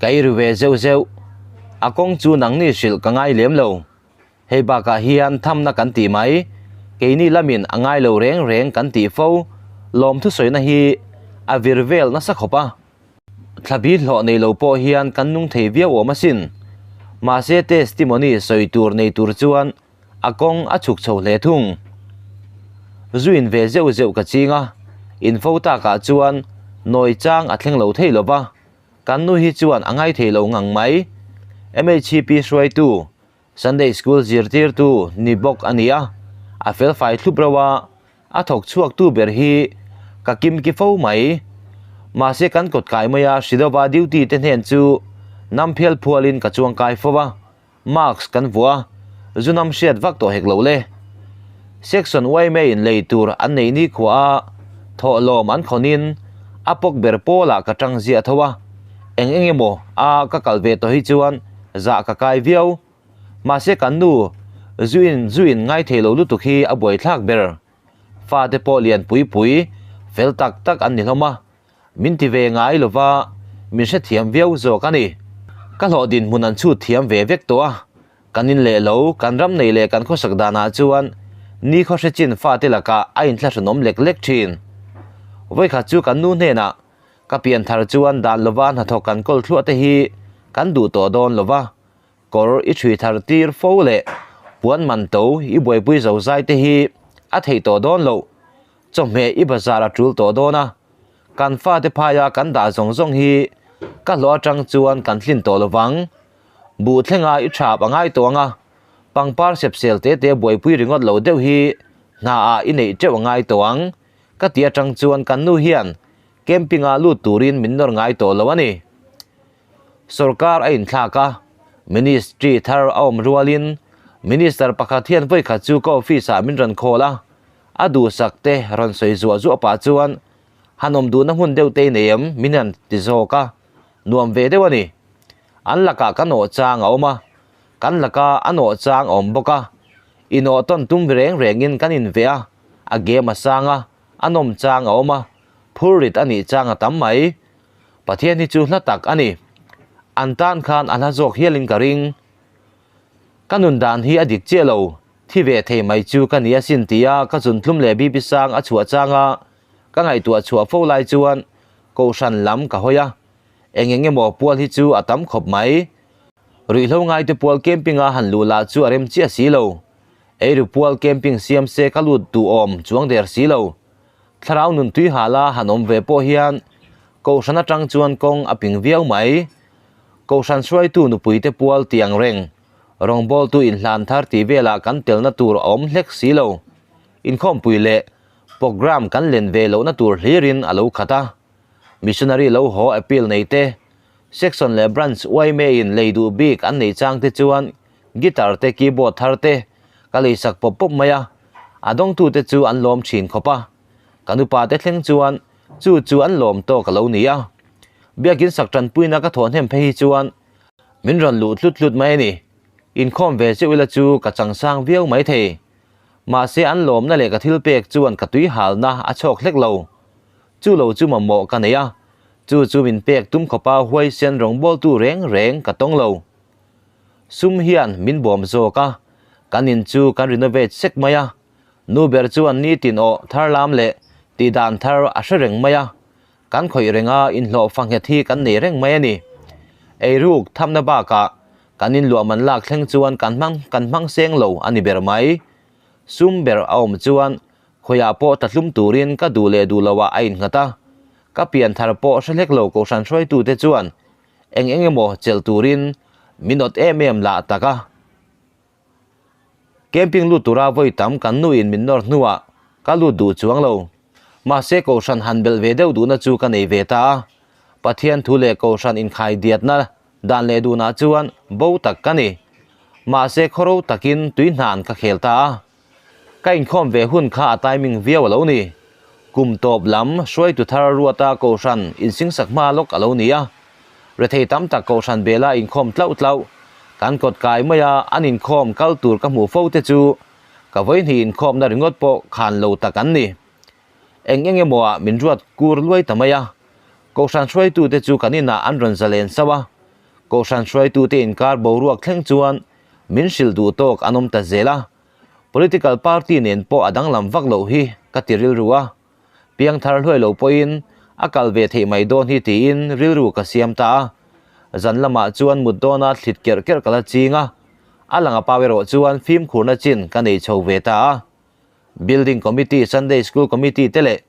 Ka ei ru ve zeuh zeuh. A kawng chu nangni hrilh ka ngai lem lo. Hei bakah hian thamna kan tih mai, keini lamin a ngai lo reng reng kan tih fo, lawmthusawina hi a vir vel nasa khawp a. Thlabi hlawh nei lo pawh hian kan nung thei viau awm asin. Mahse testimony sawi tur nei tur chuan a kawng a chhuk chho hle thung. Zu in ve zeuh zeuh ka ching a, info takah chuan nawi chang a thleng lo thei lo va, kan nu hi chuan a ngai thei lo ngang mai. MHP hruaitu Sunday School zirtirtu ni bawk a ni a, a felfai thlup reuh a, a thawk chhuaktu ber hi ka kim ki fo mai. Mahse kan kawt kai mai a, Hridova duty te hnen chu nam phial phualin ka chuang kai fo a, mask kan vuah a, zu nam hriat vak tawh hek lo le. Section yma in lei tur an nei nikhua a, thawhlawm an khawnin a pawk ber pawlah ka tang ziah tho a, eng eng emaw a ka kal ve tawh hi chuan zah ka kai viau. Mahse kan nu zuin zuin ngai thei lo lutuk hi a buaithlak ber. Fate pawh lian pui pui fel tak tak an ni hlawm a, min ti ve ngai lova min hrethiam viau zawk a ni. Ka hlawh dinhmun an chhut thiam ve vek tawh a, kan in leh lo, kan ram nei leh kan khawsak danah chuan ni khaw hre chin fate lakah a inthlahrunawm lek lek thin. Vawikhat chu kan nu hnenah Ka pian thar chuan dan lova hnathawk kan kawl thluah te hi kan duh tawh dawn lova, kawr i chhui thar tir fo leh puan man to i buaipui zo zai te hi a theih tawh dawn loh, chawhmeh i bazar a tul tawh dawn a, kan fate phaia kan dah zawng zawng hi ka hlawh atang chuan kan hlin tawh lovang, buh thlenga i thap a ngai tawh ang a, pangpar sepsel te te buaipui ringawt lo deuh hi hna ah i neih teuh a ngai tawh ang. Ka ti atang chuan kan nu hian camping-ah lut turin min nawr ngai tawh lo a ni. Sorkar a inthlak a, ministry thar a awm rualin minister pakhat hian vawikhat chu ka office-ah min rawn call a, a duhsak te rawn sawi zuah zuah pah chuan han awm duhna hmun deuh te i nei em min han ti zawk a, nuam ve deuh a ni. An lakah ka nawh chang a awm a, kan laka a nawh chang a awm bawk a, inawh tawn tum reng rengin kan inveh a, a game a sang a, a nawm chang a awm a, phur rit a nih chang a tam mai. Pathian hi chu hla tak a ni. An tan khan a hla zawk hialin ka ring. Ka nun dan hi a dik chiah lo, thi ve thei mai chu ka ni asin tia ka chuntlum leh bibi sang a chhuah changa ka ngaihtuah chhuah fo lai chuan Kohhran lam ka hawi a, eng eng emaw pual hi chu a tam khawp mai. Ruihhlo ngaite pual camping-a han luh lah chu a rem chiah si lo. Eiru pual camping siam se ka lut duh awm chuang der si lo. Thlarau nun tui hala han awm ve pawh hian Kohhran atang chuan kawng a ping viau mai. Kohhran hruaitu nupuite pual tih ang reng, rawngbawltu inhlan thar tih velah kan telna tur a awm hlek si lo. Inkhawmpui leh programme kan len ve lohna tur hlirin a lo khat a. Missionary lo haw appeal nei te, Section leh Branch yma in lei duh bik an nei chang te chuan guitar te keyboard thar te ka lei sak pawp pawp mai a, a dawngtu te chu an lawm thin khawp a, kan upa te thleng chuan chu chu an lawm tawk a lo ni a. Biakin sak tanpuina ka thawh hnem phei hi chuan min rawn luh tlut tlut mai a ni. Inkhawm ve chiah ila chu ka changsang viau mai thei. Mahse an lawmna leh ka thil pek chuan ka tui halna a chhawk hlek lo. Chu lo chu mamawh ka nei a, chu chu min pek tum khawpa huaisen rawngbawltu reng reng ka tawng lo. Sum hian min bawm zawk a, kan in chu kan renovate sek mai a, nu ber chuan nitin aw thar lam leh tihdan thar a hre reng mai a, kan khawih reng a inhlawh fa nghet hi kan nei reng mai a ni. Eiruk thamna bakah kan inluah man lak thleng chuan kan hmang kan hmang seng lo a ni ber mai. Sum ber a awm chuan Khawiah pawh tlatlum turin ka duh leh duh loah a innghat a, ka pian thar pawh hre hlek lo Kohhran hruaitute chuan eng eng emaw chelh turin min awt em em lah tak a. Camping lut tura vawi tam kan nuin min nawr hnuah ka lut duh chuang lo. Mahse Kohhran han belh ve deuh duhna chu ka nei ve ta a, Pathian thu leh Kohhran inkhaidiatna dan leh duhnah chuan bo tak ka ni. Mahse khawro takin tui hnan ka khel ta a. Ka inkhawm ve hun kha a timing viau a lo ni. Kum tawp lam hruaitu thar ruata Kohhran insingsak hma lawk a lo ni a. Rethei tam tak Kohhran bela inkhawm tlauh tlauh kan kawt kai mai a, an inkhawm kal tur ka hmuh fo te chu ka vawihnih inkhawmna ringawt pawh khan lo tak an ni. Eng eng emaw ah min ruat kur luai ta mai a. Kohhran hruaitute chu kan inah an rawn zalen sauh a. Kohhran hruaitute inkar boruak thleng chuan min hrilh duh tawk an awm ta zel a, political party nen pawh a danglam vak loh hi ka ti rilru a, piangthar hluai lo pawhin a kal ve theih mai dawn hi tiin rilru ka siam ta a. Zan lamah chuan mut dawna thlit kerh kerh ka la ching a, a lang a pau erawh chuan fimkhurna chin ka nei chho ve ta a. Building Committee, Sunday School Committee te leh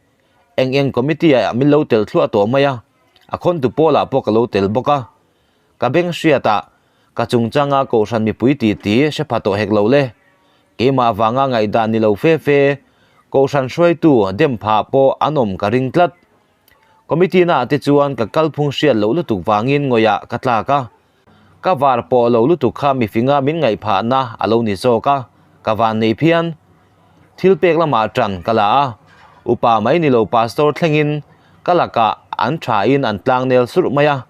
eng eng committee ah min lo tel thluah tawh mai a, a khawntu pawlah pawh ka lo tel bawk a. Ka beng hriatah ka chungchanga kohhran mipui titi hre pha tawh hek lo le. Keimah vanga ngaihdan ni lo fe fe, kohhran hruaitu dem phah pawh an awm ka ring tlat. Committee naah te chuan ka kalphung hriat loh lutuk vangin ngawihah ka tlak a. Ka var pawh lo lutuk kha mifinga min ngaihphahna a lo ni zawk a, ka van nei phian. Thil pek lamah ṭan ka la a, upa mai ni lo pastor thlengin ka lakah an ṭhain an tlangnel surh mai a,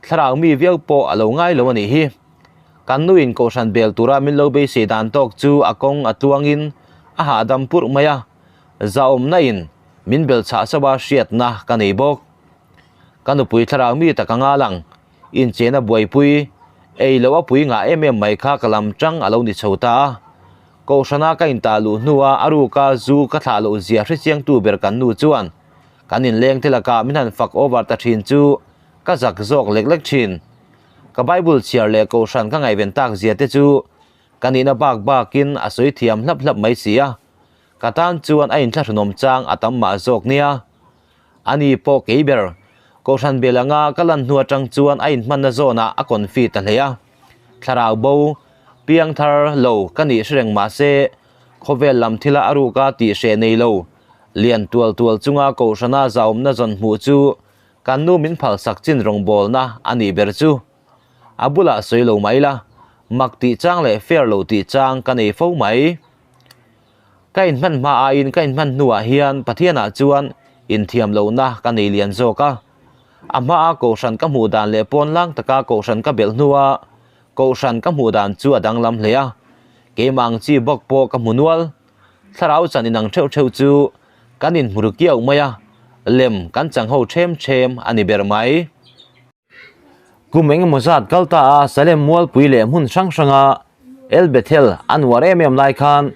thlarau mi viau pawh a lo ngai lo a nih hi. Kan nuin kohhran bel tura min lo beisei dan tawk chu a kawng a tluangin a hahdam purh mai a, zahawmna in min bel chhah sauh a hriatna ka nei bawk. Ka nupui thlarau mi tak anga lang Inchena buaipui, ei loh a pui ngah em em mai kha ka lam chang a lo ni chho ta a. Kohhrana ka intah luh hnua a ruka zu ka thlah loh zia hrechiangtu ber kan nu chuan kan inleng te lakah min han fak over ta thin chu ka zak zawk lek lek thin. Ka Bible chhiar leh kohhran ka ngaihven tak zia te chu ka nihna bak bakin a sawi thiam hlap hlap mai si a, ka tan chuan a inthlahrunawm chang a tam mah zawk nia. Ani pawh kei ber, Kohhran bel anga ka lan hnu atang chuan a inhmanna zawnah a confi ta hle a. Thlarau bo, piangthar lo ka nih hre reng mah se, khawvel lam thila a ruka tih hreh nei lo, lian tual tual chunga Kohhrana zahawmna zawn hmuh chu kan nu min phalsak chin rawngbawlna a nih ber chu. A bulah sawi lo mai la, mak tih chang leh fair lo tih chang ka nei fo mai. Ka inhman hma aiin ka inhman hnuah hian Pathianah chuan inthiam lohna ka nei lian zawk a. A hmaa Kohhran ka hmuh dan leh pawn lang taka Kohhran ka belh hnua Kohhran ka hmuh dan chu a danglam hle a. Keimah ang chi bawk pawh ka hmu nual. Thlarau chan inang theuh theuh chu kan inhmu ru kiau mai a, lem kan chang ho them them a ni ber mai. Kum engemaw zat kal ta a Salem mualpui leh hmun hrang hranga El Bethel an uar em em lai khan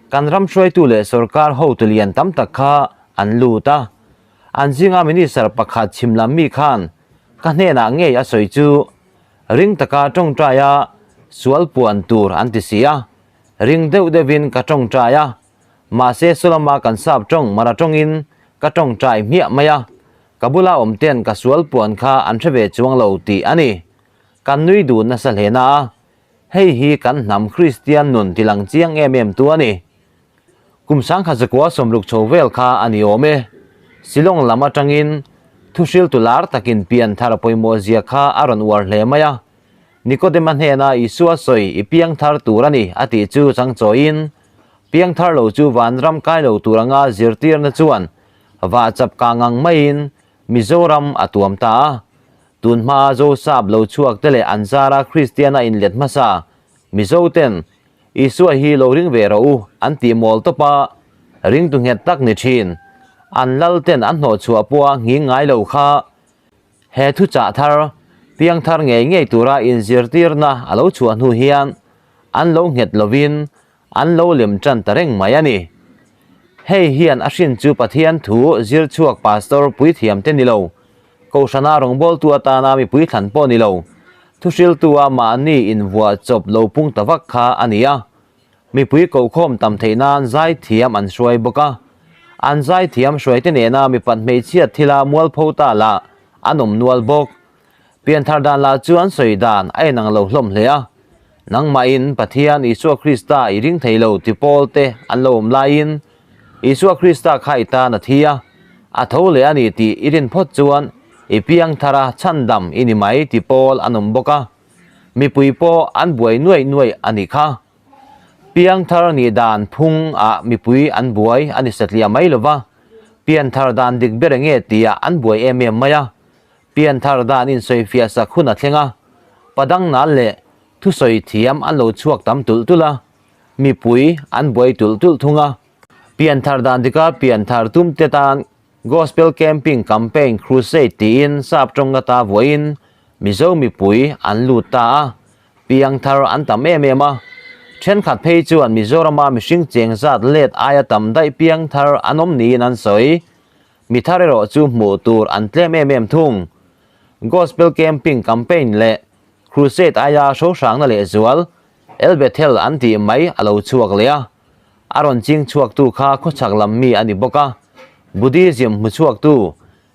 kan ram hruaitu leh sorkar hotu lian tam tak kha an lut a. An zinga minister pakhat chhim lam mi khan ka hnenah ngei a sawi chu ring taka tawngtai a sual puan tur an ti si a, ring deuh deuhin ka tawngtai a, mahse Solama kan sap tawng mara tawngin ka tawngtai hmiah mai a. Ka bula awm ten ka sual puan kha an hre ve chuang lo tih a ni. Kan nui dun nasa hle na a, hei hi kan hnam Kristian nun tilang chiang em em tu a ni. Kum sangkhat zakua sawmruk chho vel kha a ni awm e. Shillong lam atangin thuhriltu lar takin pian thar pawimawh zia kha a rawn uar hle mai a. Nikodema hnena Isua sawi i piang thar tur a ni a tih chu changchawiin, piang thar lo chu vanram kai lo tur anga zirtirna chuan Va chap kang ang maiin Mizoram a tuam ta a. Tun hmaa Zosap lo chhuak te leh an zara Kristiana inlet hmasa Mizo ten Isua hi lo ring ve rawh u an tih mawl tawp a, ringtu nghet tak ni thin. An lal ten an hnawhchhuah pawha nghing ngai lo kha he thuchah thar, piangthar ngei ngei tura inzirtirna a lo chhuah hnu hian an lo nghet lovin An lo lem tan ta reng mai a ni. Hei hian a hrin chu Pathian thu zir chhuak pastor puithiam te ni lo, Kohhrana rawngbawltu atana mipui thlan pawh ni lo, thuhriltua mahni invuah chawp lo pung ta vak kha a ni a. Mipui kohkhawm tam theih nan zaithiam an hruai bawk a. An zaithiam hruaite nena mipat hmeichhiat thila mualpho ta lah an awm nual bawk. Pianthar dan lah chu an sawi dan a inang lo hlawm hle a. Nangmahin Pathian Isua Krista i ring thei lo ti pawl te an lo awm laiin Isua Krista kha i tan a thi a, a tho leh a ni tih i rin phawt chuan i piang thar a chhandam i ni mai ti pawl an awm bawk a. Mipui pawh an buai nuaih nuaih a nih kha. Piang thar nih dan phung ah mipui an buai a ni satliah mai lova, pian thar dan dik ber enge tih ah an buai em em mai a. Pianthar dan insawifiah sak hun a thleng a, padang nal leh thusawi thiam an lo chhuak tam tulh tulh a, mipui an buai tulh tulh thung a. Pianthar dan dika pianthar tumte tan Gospel Camping Campaign Crusade tiin sap tawng ata vuahin. Mizo mipui an lut ta a, piangthar an tam em em a. Thenkhat phei chuan Mizorama mihring cheng zat let aia tam daih piangthar an awm niin an sawi. Mi thar erawh chu hmuh tur an tlem em em thung. Gospel Camping Campaign leh Crusade aia hrohrangna lehzual El Bethel an tih mai a lo chhuak leh a. A rawn ching chhuaktu kha khawchhak lam mi a ni bawk a. Buddhism hmu chhuaktu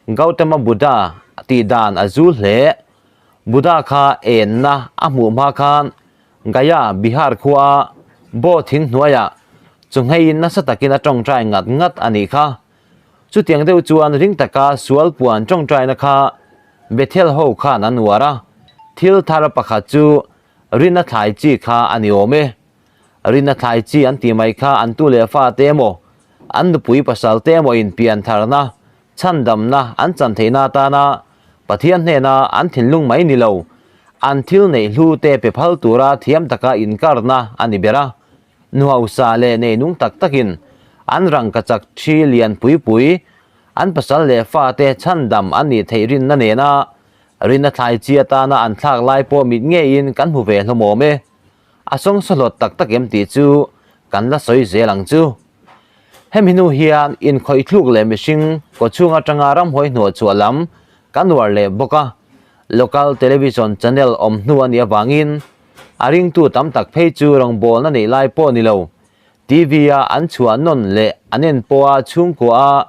Gautama Buddha tih dan a zul hle. Buddha kha enna a hmuh hma khan Gaya, Bihar khua Bo thing hnuaiah chungheiin nasa takin a tawngtai ngat ngat a nih kha. Chutiang deuh chuan ring taka sual puan tawngtaina kha Bethel ho khan an uar a, thil thar pakhat chu rinna thlai chi kha a ni awm e. Rinna thlai chi an tih mai kha an tu leh fa te emaw, an nupui pasal te emaw in pian tharna, chhandamna an chan theihna atana Pathian hnena an thinlung mai ni lo, an thil neih hlu te pe phal tura thiam taka inkarna a ni ber a. Nuhausa leh neinung tak takin an rangkachak thi lian pui pui, an pasal leh fate chhandam an nih theih rinna nena rinna thlai chi atana an thlak lai pawh mit ngeiin kan hmu ve hlawm awm e. A sawngsaw tak tak em tih chu kan la sawi zel ang chu. Hemi hnu hian inkhawih thluk leh mihring kawchhung atanga ramhuai hnuah chhuah lam kan uar leh bawk a, local television channel awm hnu a nih avangin a ringtu tam tak phei chu rawngbawlna neih lai pawh ni lo, TV-a an chhuah nawn leh an en pawha chhungkua-a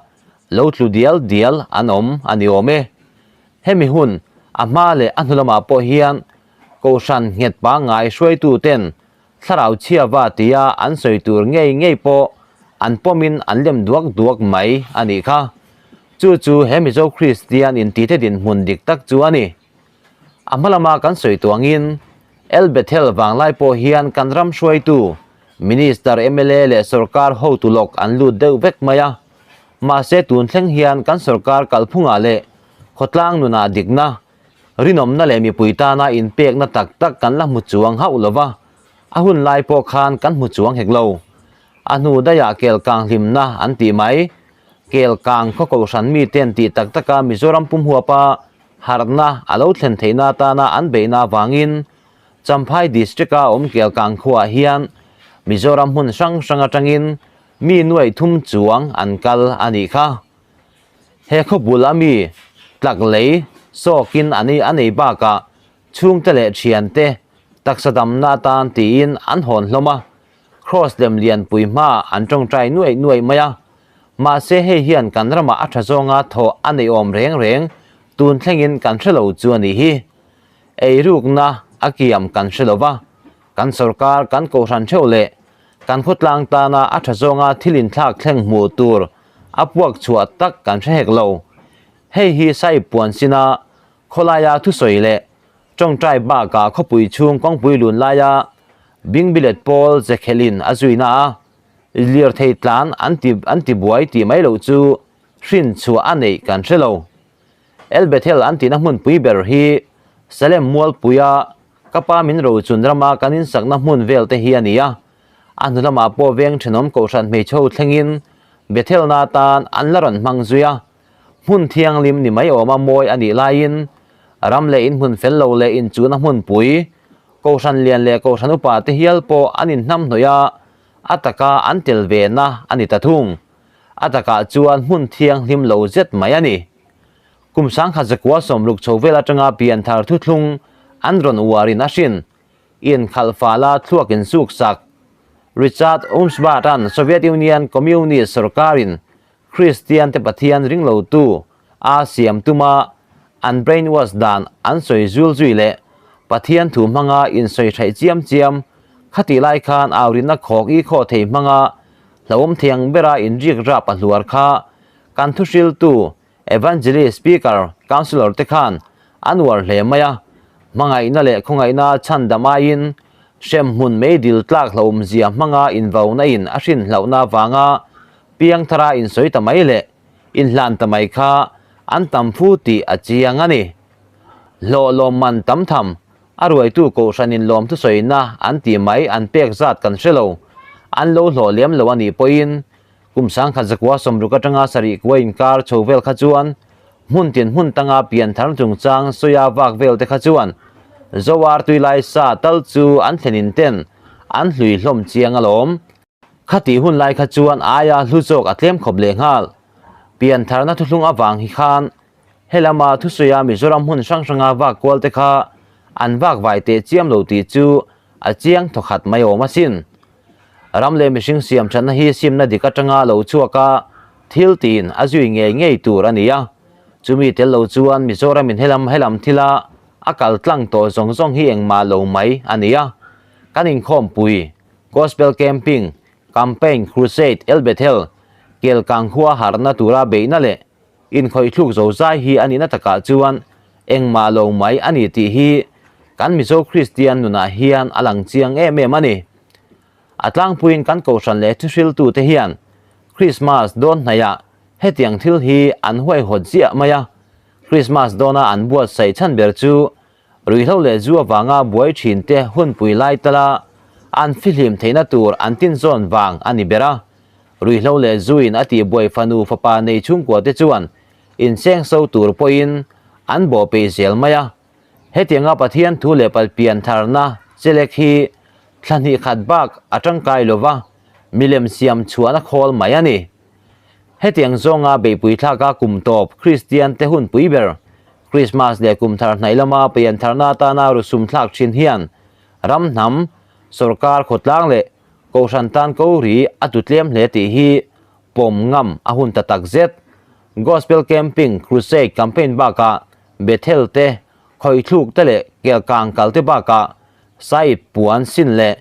lo tlu dial dial an awm a ni awm e. Hemi hun a hma leh a hnu lamah pawh hian Kohhran nghet pangngai hruaituten thlarau chhiava tia an sawi tur ngei ngei pawh an pawmin an lem duak duak mai a nih kha. Chu chu he Mizo Kristian intite dinhmun dik tak chu a ni. A hma lama kan sawi tuangin El Bethel vanglai pawh hian kan ram hruaitu Minister, mla leh sorkar hotu lawk an lut deuh vek mai a. Mahse tun thleng hian kan sorkar kalphungah leh khawtlang nunah dikna, rinawmna leh mipui tana inpekna tak tak kan la hmu chuang hauh lo va, a hun lai pawh khan kan hmu chuang hek lo. A hnu daihah kelkang hlimna an tih mai. Kelkang khaw kohhran miten tih tak taka Mizoram pumhuapa Harhna a lo thlen theihna atana an beihna avangin Champhai District-a awm Kelkang khuaah hian Mizoram hmun hrang hrang atangin mi nuaih thum chuang an kal a nih kha. He khawbul a mi tlak lei sawkin a ni a nei bakah chhungte leh thiante taksa damna atan tiin an hawn hlawm a, Kraws lem lianpui hmaah an tawngtai nuaih nuaih mai a. Mahse hei hian kan ramah a tha zawnga thawh a nei awm reng reng tun thlengin kan hre lo chu a nih hi. Eirukna a kiam kan hre lo va, kan sorkar kan kohhran theuh leh kan khawtlang tana a tha zawnga thil inthlak thleng hmuh tur a puak chhuah tak kan hre hek lo. Hei hi Sahib puan sina khawlaia thusawi leh tawngtai bakah khawpui chhung kawngpui lun laia bingbilet pawl zekhelin a zuina a, Lirthei tlan an ti an ti buai tih mai loh chu hrin chhuah a neih kan hre lo. El Bethel an tihna hmunpui ber hi Salem Mualpuia ka pa min rochun rama kan insakna hmun vel te hi a ni a. A hnu lamah pawh veng thenawm kohhran hmeichhe ho thlengin Bethelna atan an la rawn hmang zui a. Hmun thianghlim ni mai awma mawi a nih laiin ram leh inhmun fel lo leh inchuhna hmunpui kohhran lian leh kohhran upa te hial pawh an inhnamhnawih a, A taka an tel ve na a ni ta thung. A takah chuan hmun thianghlim lo zet mai a ni. Kum sangkhat zakua sawmruk chho vel atanga pianthar thuthlung an rawn uarin a hrin. Inkhalh fala thluak insuk sak. Richard Umsbart-a'n Soviet Union Communist sorkarin Kristian te Pathian ringlotu a siam tuma an brainwash dan an sawi zul zui leh Pathian thu hmanga insawi hraih chiam chiam khatih lai khan aurinna khawk i khaw thei hmanga hlauhawm thiang bera inrik rap a hluar kha kan thuhriltu Evangelist Speaker Councillor te khan an uar hle mai a, hmangaihna leh khawngaihna chhandam aiin hremhmun meidil tlak hlauhawmzia hmanga invauna in a hrin hlauhna avanga Piangthara insawi ta mai leh inhlan ta mai kha an tam fu tih a chiang a ni. Hlawh lawmman tam tham, a ruaitu kohhranin lawm thusawina an tih mai an pek zat kan hre lo. An lo hlawh lem lo a nih pawhin kum sangkhat zakua sawmruk atanga sarih kua inkar chho vel kha chuan Hmun tin hmun tanga pianthar chungchang sawia vak vel te kha chuan Zoar tuilai sa tal chu an thlenin ten an hlui hlawm chiang alawm. Khatih hun lai kha chuan aia hlu zawk a tlem khawp leh nghal. Piantharna thuthlung avang hi khan helama thusawia Mizoram hmun hrang hranga vak kual te kha an vak vai teh chiam lo tih chu a chiang thawkhat mai awm asin. Ram leh mihring siam thatna hi simna dik atanga lo chhuak a, thil tiin a zui ngei ngei tur a ni a. Chumi tel lo chuan Mizoramin helam helam thila a kal tlang tawh zawng zawng hi engmah lo mai a ni a. Kan inkhawmpui, Gospel Camping, Campaign, Crusade, El Bethel, Kelkang khua harhna tura beihna leh Inkhawih thluk zo zai hi a nihna takah chuan engmah lo mai a ni tih hi kan Mizo Kristian nunah hian a lang chiang em em a ni. A tlangpuiin kan kohhran leh thuhriltute hian Krismas dawn hnaihah hetiang thil hi an huaihawt ziah mai a, Krismas dawna an buatsaih chhan ber chu ruihhlo leh zu avanga buai thinte hunpui lai tala an fihlim theihna tur an tinzawn vang a ni ber a. Ruihhlo leh zuin a tihbuai fanu fapa nei chhungkua te chuan inseng so tur pawhin an bawh peih zel mai a. Hetianga Pathian thu leh palpian tharna chelek hi thla hnih khat bak a tangkai lova milem siam chhuahna khawl mai a ni. Hetiang zawnga beihpui thlaka kum tawp Kristian te hunpui ber Krismas leh kum thar hnaih lama pian tharna atana rusum thlak thin hian ram hnam, sawrkar khawtlang leh Kohhran tan ko ri a tu tlem hle tih hi pawm ngam a hun ta tak zet. Gospel Camping, Crusade Campaign bakah Bethel te, khawih thluk te leh kelkang kal te bakah Saiip puan sin leh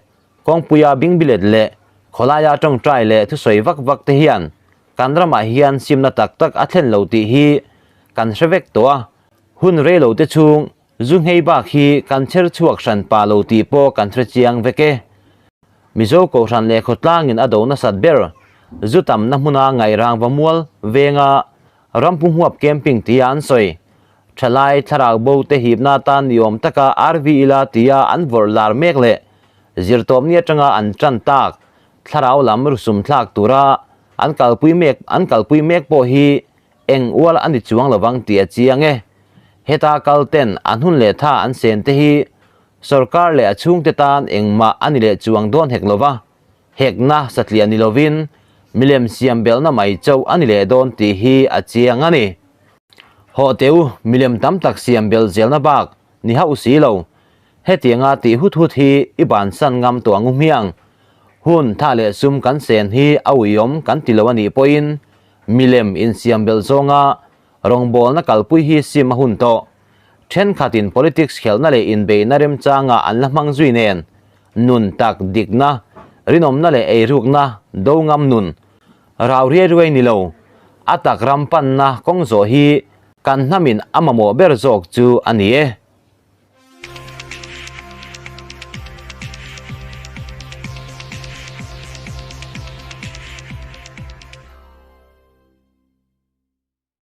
kawngpuia bingbilet leh khawlaia tawngtai leh thusawi vak vak te hian kan ramah hian simna tak tak a thlen lo tih hi kan hre vek tawh a. Hun reilo te chhung Zu nghei bak hi kan chher chhuak hran pah lo tih pawh kan hre chiang vek e. Mizo Kohhran leh khawtlangin a do nasat ber, zu tamna hmuna ngairang va mual venga rampu huap camping tia an sawi. Thalai thlarau bo te hipna atan ni awm taka RV ila tia an vawrh lar mek leh zirtawpni atanga an tan tak thlarau lam rusum thlak tura an kalpui mek an kalpui mek pawh hi Eng ual a ni chuang lovang tih a chiang e. Heta kal ten an hun leh tha an sen te hi sorkar leh a chhungte tan engmah a ni leh chuang dawn hek lova, hekna satliah ni lovin milem siam belhna mai chauh a ni leh dawn tih hi a chiang a ni. Hawh teh u, milem tam tak siam belh zelna bak ni hauh si lo. Hetianga tih hut hut hi i bansan ngam tawh ang u hmiang. Hun tha leh sum kan sen hi a uiawm kan ti lo a nih pawhin Milem insiam belh zawnga rawngbawlna kalpui hi sim a hun tawh. Thenkhatin politics khelhna leh inbeihna remchanga an la hmang zui nen, nun tak dikna, rinawmna leh eirukna do ngam nun, rau riai riai ni lo, a tak ram panna kawng zawh hi kan hnamin a mamawh ber zawk chu a ni e.